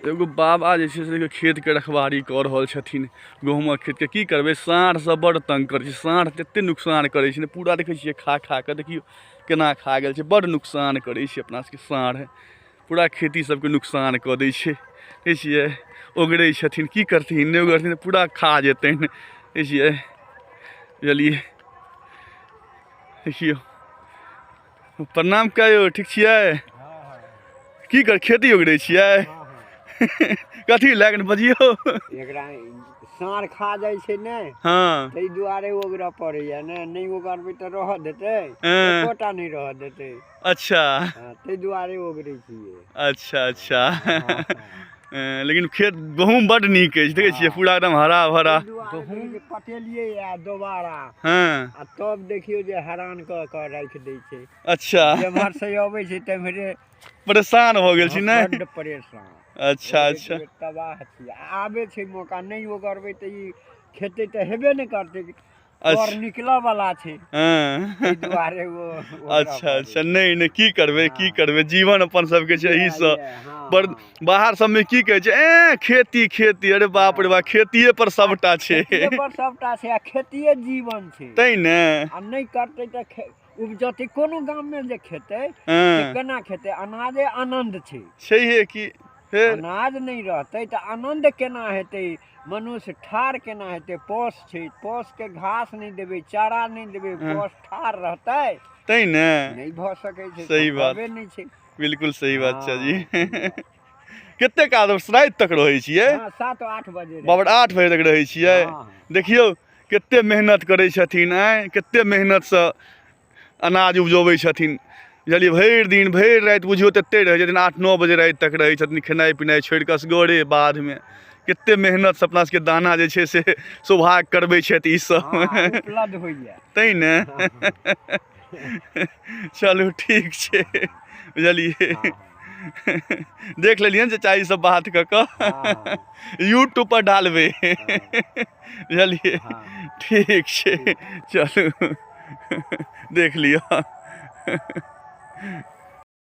एगो बाबा जे छै से देखियौ खेतके रखवारी कऽ रहल छथिन। गहूमक खेतके की करबै, साँढ़ सब बड्ड तंग करै छै। साँढ़ तते नुकसान करै छै ने, पूरा देखै छियै खा खा कऽ, देखियौ केना खा गेल छै। बड्ड नुकसान करै छै अपना सबके साँढ़, पूरा खेती सबके नुकसान कऽ दै छै। देखै छियै ओगरै छथिन, की करथिन, नहि ओगरथिन तऽ पूरा खा जेतनि। देखै छियै, बुझलियै? देखियौ, प्रणाम कहियौ, ठीक छियै? की कर खेती उगरै छियै? कथी लए कऽ बजियौ? एकरा साँढ़ खा जाइ छै ने। ताहि दुआरे ओगरऽ पड़ैया ने। नहि ओगरबै तऽ रहऽ देतै? एकोटा नहि रहऽ देतै। ताहि दुआरे ओगरै छियै। अच्छा, लेकिन खेत गहूँम बड्ड नीक अछि, देखै छियै? पूरा एकदम हरा भरा। गहूँम जे पटेलियै आ दोबारा आ तब देखियौ जे हैरान कऽ कऽ राखि दै छै। जेम्हर से अबै छै तेम्हरे। परेशान भऽ गेल छी ने? बड्ड परेशान। अच्छा अच्छा तबाह छी। आबै छै मौका, नहि ओगरबै तऽ ई खेतै तऽ हेबे नहि करतै, और निकलऽ वाला छै। ताहि दुआरे ओ अच्छा अच्छा, नहि नहि, की करबै, की करबै, जीवन अपन सबके छै एहिसँ पर। बाहर सबमे की कहै छै? ए खेती खेती, अरे बाप रे बाप, खेतिए पर सबटा छै। खेतिए पर सबटा छै आ खेतिए जीवन छै। तै ने। आ नहि करतै तऽ उपजतै? कोनो गाममे जे खेतै से केना खेतै? अनाजे आनन्द छै। छैहे की फेर? अनाज नहि रहतै तऽ आनन्द केना हेतै? मनुष्य ठाढ़ केना हेतै? पौष छै, पौषके घास नहि देबै, चारा नहि देबै, पौष ठाढ़ रहतै? तै ने। नहि भऽ सकै छै। सही बात। सम्भवे नहि छै। बिल्कुल सही बात छै जी। कतेक आदमी राति तक रहै छियै? 7-8 बजे। बाबर 8 बजे तक रहै छियै। देखियौ कते मेहनत करै छथिन आँय, कते मेहनतसँ अनाज उपजबै छथिन, बुझलियै? भरि दिन भरि राति बुझियौ तते रहै छथिन, 8-9 बजे राति तक रहै छथिन, खेनाइ पिनाइ छोड़ि कऽ असगरे बाधमे। कते मेहनतसँ अपना सबके दाना जे छै से सौभाग्य करबै छथि ई सब। उपलब्ध होइया। तै ने। चलू ठीक छै, बुझलियै? देख लेलियनि चाचा ई सब बात कऽ कऽ यूट्यूब पर डालबै, बुझलियै? ठीक छै, चलू देख लिअ।